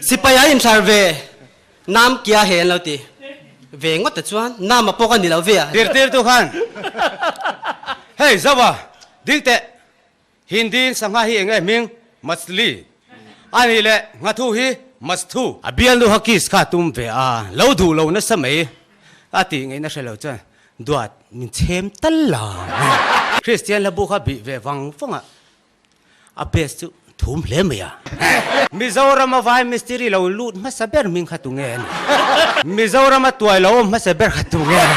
Sipai a inthlar ve Nam kia he an lo ti ve ngawt ta chuan Nama pawh ka ni lo ve a. Zirtirtu khan, Hei Zova, ding teh, Hindi in sangha hi eng nge hming? Machli. A nih leh nghathu hi Masthu. A bialnu kha kiss kha a tum ve a, lo duh lo nasa mai a tih ngaihna hre lo chuan Duat min chhem tal la. Kristian hlabu kha bih ve vang vang a, a base chu thum hle mai a. Mizorama vai mistiri lo lut hmasa ber hming kha tunge a ni? Mizorama tuai lo awm hmasa ber kha tunge a ni?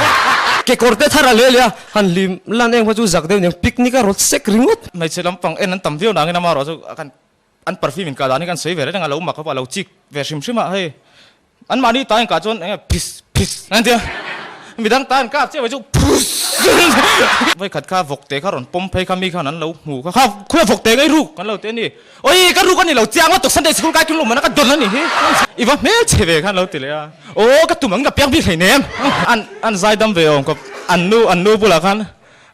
Kekawr te thar a leh leh a, han hlim lan eng pawh chu zak deuh niang picnic a rawt sek ringawt. Hmeichhe lampang en an tam viau nangin amaherawh chu kan an perfume inkah dan hi kan sawi ve reng a, lo mak a lo chik ve hrim hrim a hei. An mahni ta inkah chuan enge phis phis an tia, midang ta inkah chiah mai chu phus Vai khat kha vawk te kha rawn pawm phei kha mi khan an lo hmu kha, kha khawi vawk te ngai ruk an lo ti a ni, awi ka ruk a ni lo chiang lutuk Sunday school kai tum mana ka dawn a ni hi, i va hmelchhe ve khan lo ti leh a, aw ka tum ang ka piang bik hleinem an an zaidam ve awm khawp, an nu an nu bulah khan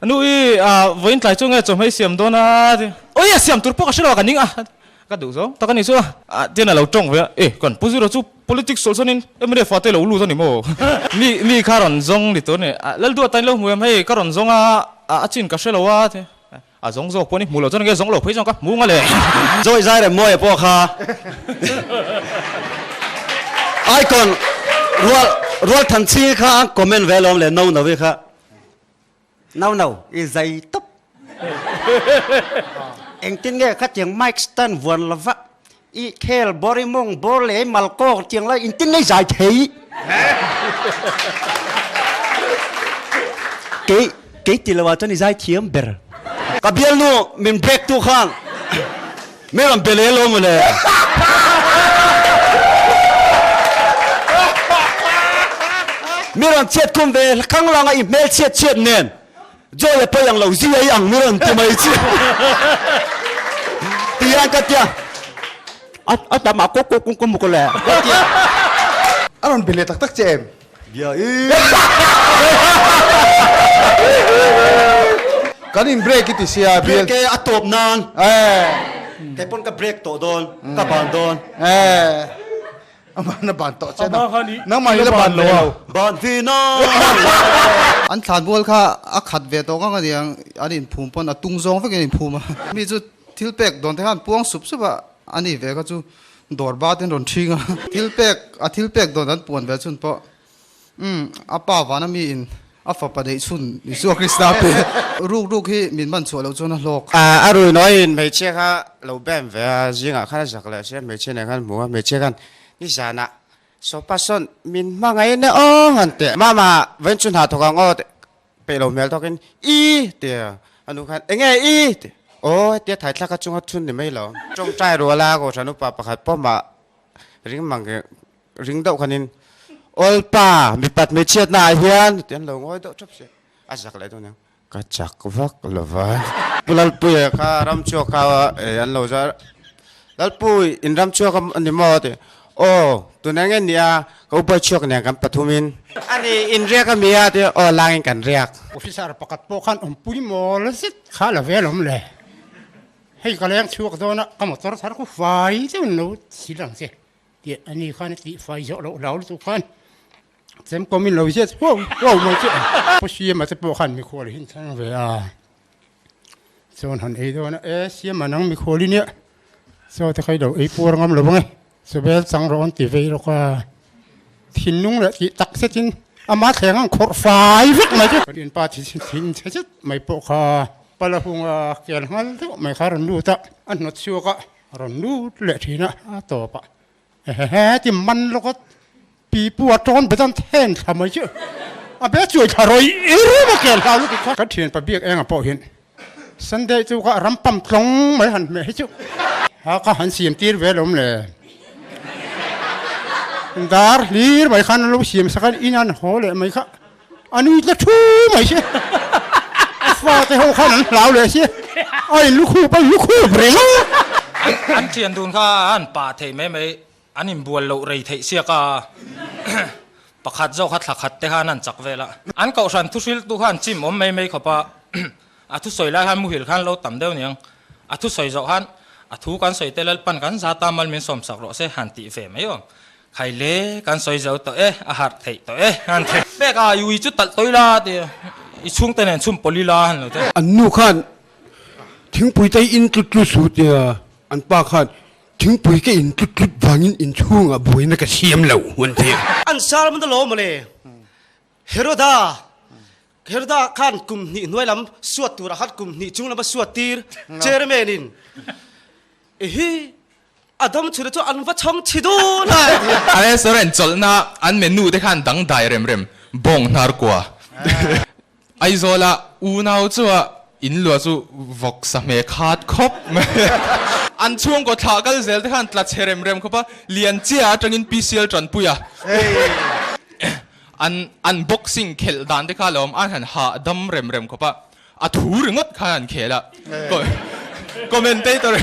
nu i vawiin tlai chu nge chawhmei siam dawn a ti, awi a siam tur pawh ka hre lo a ka ning a. Ka duh zawng tak a ni chu a, tian a lo tawng ve a, e kan Pu Zira chu politics sawl sawn in mnf ah te lo lut a ni maw? Mi mi kha rawn zawng ni tur a ni, Lalduat a ni lo hmu em hei ka rawn zawng a, a chin ka hre lo a ti a zawng zawk pawh ni hmu lo chuan nge zawng lo phei chuan ka hmu nga le. Joy zai rem mawi pawh kha Icon rual rual than ching kha an comment ve lawm le no no i kha. No no i zai tawp. Engtin nge khatiang mic stand vuan lova i khel bawr i mawng bawr leh i mal kawk tiang lai engtin nge i zai thei? Kei kei ti lo ah chuan i zai thiam ber. Ka bialnu min break tu khan min rawn be leh lo mawle. Mi rawn chhiat khum ve khang langa i hmel chhiat chhiat nen Joy a pawi ang lo zia i ang mi rawn ti mai chi. Tihian ka tia a a tam ah kawk kawk kawk muk le ka tia. A rawn be leh tak tak che em? Bia i. Kan in break i ti sia bial. Break e a tawp nan. Kei pawn ka break tawh dawn ka ban dawn. Amah na ban tawh che na. Nangmah hi la ban lo au. Ban vi na. An thlan bual kha a khat ve tawh ngang a niang an inphum pawn a tung zawng vekin an inphum a. Mi chu thil pek dawn te khan puang sup sup a, a ni ve kha chu dawr bat in rawn ṭhing a. Thil pek a thil pek dawn an puan ve chhun pawh umm a pa vana mi in a fapa neih chhun Isua Krista pe. Ruk ruk hi min man chhuah loh chuan a hlawk. A rui nawiin hmeichhia kha lo bem ve a, zingah khan a zak leh sia, hmeichhia nen khan hmu a, hmeichhia khan nizanah sofa sawn min hmangaih na aw han teh. Mama vawiin chu hna thawk ang aw teh peih lo hmel tawkin i tia a nu khan enge i tih aw hetia thaithlak a chunga chhun ni mai lo. Tawngtai ruala Kohhran upa pakhat pawh mah ring mang Ring deuh khanin, Awlpa, mipat hmeichhiatna ah hian ti an lo ngawi deuh thap si. A zak leh dawn ang. Ka chak vak lo va. Pu Lalpuia kha ram chhuak kha an lo zar. Lalpui, in ram chhuak a ni maw? ti. Aw, tun eng nge nia, ka upa chhuak nen kan pathumin. A ni, in riak a mi a? ti. Aw, langin kan riak. Officer pakhat pawh khan awmpui mawl zet kha la vel awm le. Hei ka leng chhuak dawn a, ka motor thar khu fai deuhin lo thil ang che. Tih a ni khan a tih fai zawh loh hlau lutuk khan chem kawm in lo ziat huau huau mai chu Pu Siama te pawh khan mikhual hi an chhang ve a, chuan han ei dawn a, e Siama nang mikhual i nia, chaw te kha i lo ei puar ngam lo ang e, chawbel chang rawh an ti vei rawk a, thinlung leh tih tak zetin ama thleng ang khawrh fai vek mai chu kan inpa thin chhe zet mai pawh kha pala hunga kel nghal deuh mai kha a rawn lut a, a hnawt chhuak a. A rawn lut leh thin a, a tawp a, Ehehe ti man lawk a, pi pu a tawn bet an then thla mai chu a be chuai thla rawih rim a kel hlau lutuk kha. Kan thianpa biak engah pawh hian Sunday chu ka ram pam tlawng mai han hmeh hi chu ha ka han siam tir ve lawm le. Dar hlir mai khan an lo siam sak a, in an haw leh mai kha a nui tla thu mai si. A fate ho khan an hlau leh si, a in lukhup a in lukhup reng a. An thian dun kha an pah theih mai mai, an inbual loh rei theih siak a, pakhat zawk kha thla khat te khan an chak vel a. An kohhran thuhriltu kha an chim awm mai mai khawp a, a thusawi lai khan muhil khan lo tam deuh niang, a thusawi zawh khan. A thu kan sawi te Lalpan kan zata mal min sawmsak rawh se han tih ve mai awm. Khai le, kan sawi zo tawh e, a harh theih tawh e han ti. Pek a, i ui chu talh tawi la ti a, i chhungte nen chhun pawlh ila han lo ti. An nu khan thingpui te in tlut tlut su tia, an pa khan thingpui ka in tlut tlut vangin inchhungah buaina ka siam lo an ti. An sermon alawm mawle. Heroda, Heroda khan kum hnih hnuai lam suat turah khan kum hnih chung lama suat tir chairman in hi a dam chhun chu an va chhang chhi dun a. A restaurant chawlhna an menu te khan dangdai rem rem bawng hnar kua. Aizawla unau chua in luah chu vawk sa hme khat khawp mai. An chhungkaw thlah kal zel te khan tla chhe rem rem khawp a, lian chiah atangin PCL tanpui a. An an boxing khelh dan te kha lo awm an han hah dam rem rem khawp a, a thu ringawt khan an khel a. Commentator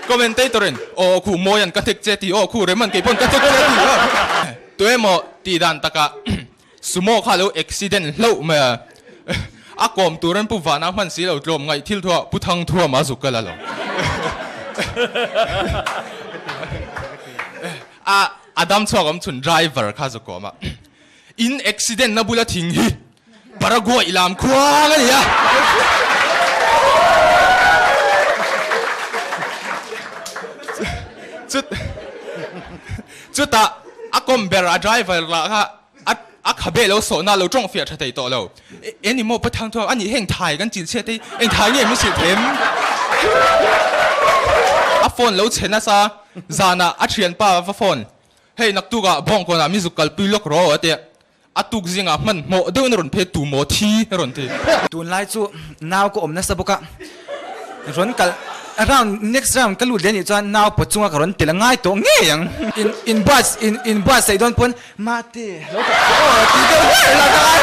commentator in aw khu mawi an ka hnek che tih aw khu rem an kei pawn ka hnek che tih aw. Tuemaw tih dan takah sumo kha lo accident hlauh mai a, a kawm tur an pu vana hman si lo tlawm ngaih thil thuah pu thang thuam a zuk ka la lo. A a dam chhuak awm chhun driver kha zu kawm a, in accident na bula thing hi Paraguay lam khuang a ni a. Chut chutah a kawm ber a driver lah kha a a khabe lo sawhna lo tawng fiah tha thei tawh lo. Eng emaw pathang thuak a nih heng thai kan chil chhiat hi eng thai nge min hrilh them? A phone lo chhe nasa zanah a thianpa va phone hei naktukah bawngkawnah min zuk kalpui lawk rawh a tia a tuk zingah hman hmawh deuhin a rawn phei tu maw thi a rawn ti. Tunlai chu nau ka awm nasa bawk a, rawn kal round next round ka lut leh anih chuan nau pawt chunga ka rawn tel a ngai tawh ngei ang. In in buat in in buatsaih dawn pawn Mate lo ka aw ti deuh ber la ka ngai.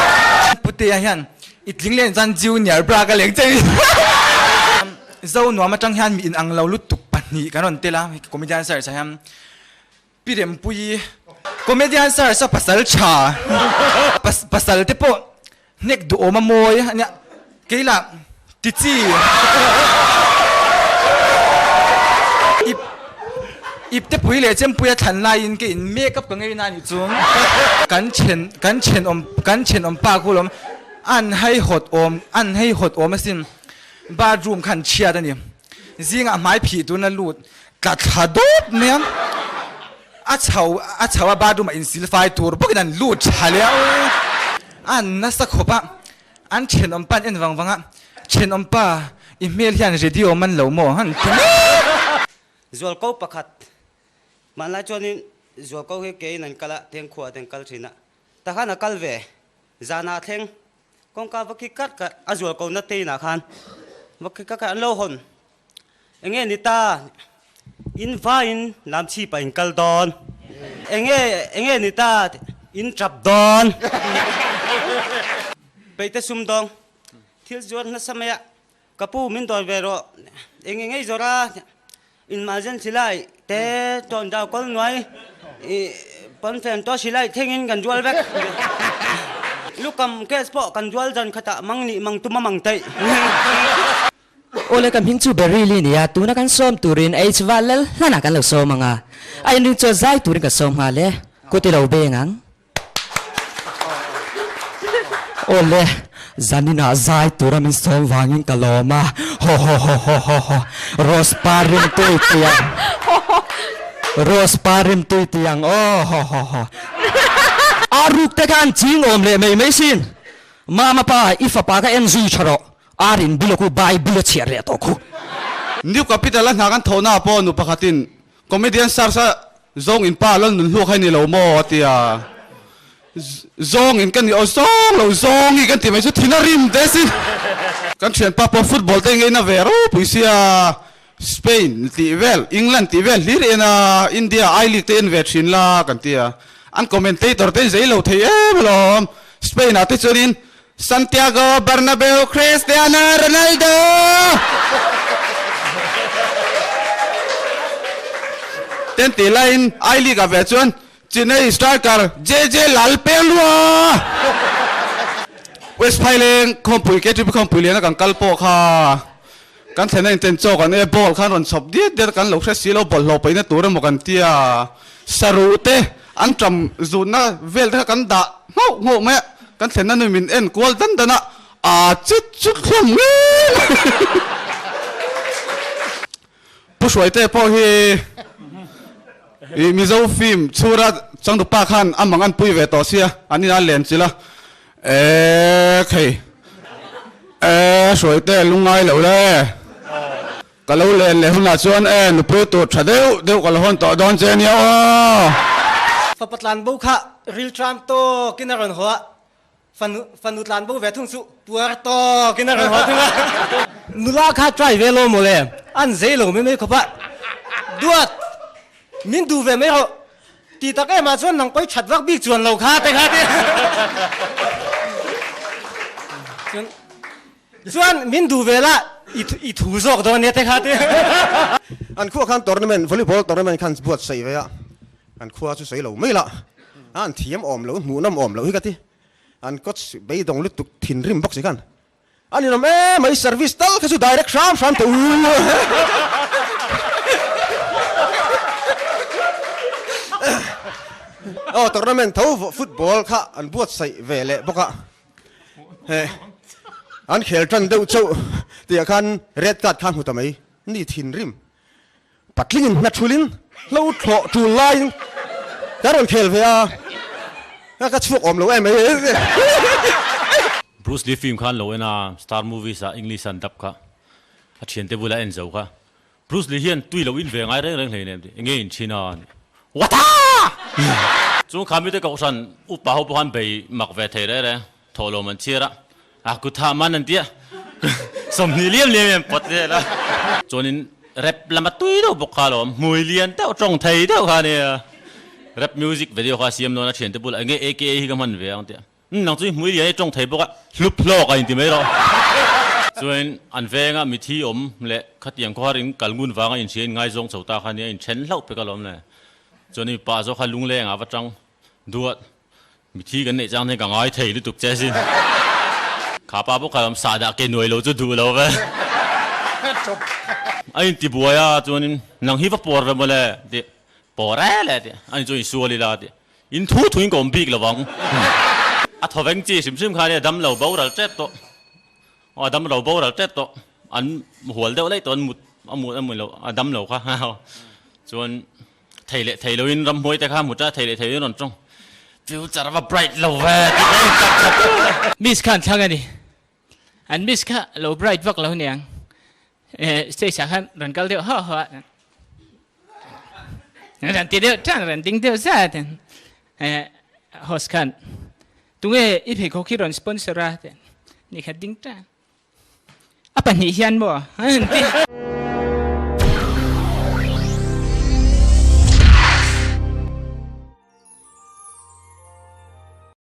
Putea hian i tling leh chuan junior bra ka leng che ni. Zo nuam atang hian mi inang lo lutuk pahnih kan rawn tel a comedian search ah hian Pi Rempuii comedian search a pasal tha pasal te pawh Hnek duhawm a mawi a nia, kei lah ti chi. Ip ip te pui leh chempui a thlan laiin ka in make up ka ngei na nih chu. Kan then kan thenawm kan thenawm pa khu lawm an hei hawt awm an hei hawt awm asin bathroom khan chhiat a ni. Zingah hmai phih tun a lut tla thla dawp mai a. A chho a chho a bathroom ah insil fai tur bawkin an lut tha leh a an nasa khawp a an thenawm pa an en vang vang a thenawm pa i hmel hian radio man lo maw han ti mek. Zualko pakhat hmanlai chuanin Zualko hi keiin an kal a Tengkhua te an kal thin a takhan a kal ve zanah thleng kawngka va khi karh karh a Zualko na te inah khan va khi karh karh an lo hawn Enge ni ta? In vaiin lam chhip ah in kal dawn. Enge enge ni ta? In tap dawn. Peite sum dawng. Thil zuar nasa mai a, ka pu min dawn ve rawh. Enge ngei zawrh a, in mahzen silai te tawn dau kawl nuai i pawnfen to silai thlengin kan rual vek. Lukam case pawh kan rual zan khatah mang nih mang tum a mang theih. Awle ka hming chu Beryl i nia, tuna kan sawm turin H va lal hlanah kan lo sawm ang a, a inring chuan zai turin ka sawm nghal e, kut i lo beng ang. Awle, zaninah zai tura min sawm vangin ka lawm a, ho ho ho ho ho ho, Rose par rim tui tui ang, Rose par rim tui tui ang aw ho ho ho. A ruk te khan ching awm leh mai mai sin, Mama pa i fapa ka en zui tha rawh. Ar in bula khu Bible a chhiar leh tawh khu. New Capital a hna kan thawhna ah pawh nu pakhatin comedian stars a zawng in pa lal nun hluak hi ni lo maw a ti a, zawng in ka ni aw zawng lo zawng hi kan ti mai chu thin a rim teh sin. Kan thianpa pawh football te ngei na ve ropui sia Spain tih vel England tih vel hlir en a India I League te en ve thin la kan ti a, an commentator te zei lo thei em alawm Spain ah te chuanin Santiago Bernabeu Cristiano Ronaldo! Ten tih laiin I League ah ve chuan Chennai striker JJ Lalpelua! West Phaileng khawmpui KTP khawmpui liana kan kal pawh kha. Kan thlen a inten chaw kan e bowl khan rawn chhawp diat diat a kan lo hre si lo bawlhhlawh paihna tur emaw kan tia saruh te an ṭam zutna vel te kha kan dah nghauh nghauh mai a kan thlenna nu min en kual dan dan a aa chut chut hlawm ngei mai. Pu Hruaite pawh hi i Mizo film chhura changtupa khan a mang an pui ve tawh sia an ina len chilh a e khei e Hruaite lungngai lo le ka lo len leh hunah chuan e nupui tur tha deuh deuh ka lo hawn tawh dawn che nia aw. Fapa tlanbo kha rilṭam tawkin a rawn haw a, Fanu fanu tlan bo ve thung chu puar tawk in a rawn haw thung a. Nula kha try ve lo mawle, an zei lo mai mai khawp a. Duat, min duh ve mai rawh. Ti tak em ah chuan nang pawi that vak bik chuan lo kha te kha ti. Chuan chuan min duh ve la i i thu zawk dawn nia te kha ti. An khua khan tournament volleyball tournament khan buatsaih ve a. An khua chu sawi lo mai la, an thiam awm lo, hmuh nawm awm lo hi ka ti. An coach beidawng lutuk thinrim bawk si khan a ninawm em mai, service tal kha chu direct hram hram teh u. Aw tournament tho football kha an buatsaih ve leh bawk a, heh an khel tan deuh chauh tihah khan red card kha a hmu ta mai, ni thinrim. Patlingin hna thulin hlo thlawh tul laiin ka rawn khel ve a, ka chhuak awm lo em mai. Bruce Lee film khan lo en a, Star Movies ah English an dub kha a thiante bula en zo kha. Bruce Lee hian tui lo in ve ngai reng reng hleinem tih enge in thin a ni. What-a! Chung kha mite kohhran upa ho pawh khan bei mak ve thei reng reng. Thawhlawm an chhiar a, a kut hah man an ti a, 20 liam liam in an pawt vel a. Chuanin rap lama tui deuh bawk kha a lo awm, hmui lian deuh, tawng thei deuh kha a nia. Rap music video kha a siam dawn a, thiante bulah enge AKA hi ka hman ve ang tia. Umm nang chu i hmui lian i tawng thei bawk a, hlup hlawk a inti mai rawh. Chuanin an venga mithi awm leh khatiang khawhar in kal ngun vanga inhria in ngaizawng chho ta kha nia, inthen hlauh pek alawm le. Chuanin mipa zawk kha lunglengah va tang duat. Mithi kan neih chang hian ka ngai thei lutuk che sin. Kha pa bawk kha sahdah ke nuai lo chu duh lo ve. A inti buai a chuanin nang hi va pawr ve mawle tih pawr e le tih ani chu insual ila tih in thu thu in ka awm bik lo vang. A thawveng chi hrim hrim kha nia dam lo boral tep tawh. Aw a dam lo boral tep tawh an hual deuh laih tawh an mut a mut a mut lo a dam lo kha chuan Thei leh thei loin ramhmuai te kha hmu ta, thei leh thei loin rawn tawng. Future va bright lo ve ti te in tak khat. Miss khan thlang a ni. An miss kha lo bright vak lo niang. Stage ah khan rawn kal deuh hauh hauh a. Rawn ti deuh tang, rawn ding deuh zat. Host khan, Tunge i pheikhawk hi rawn sponsor a? Ni khat ding tang. A pahnih hian maw? An ti.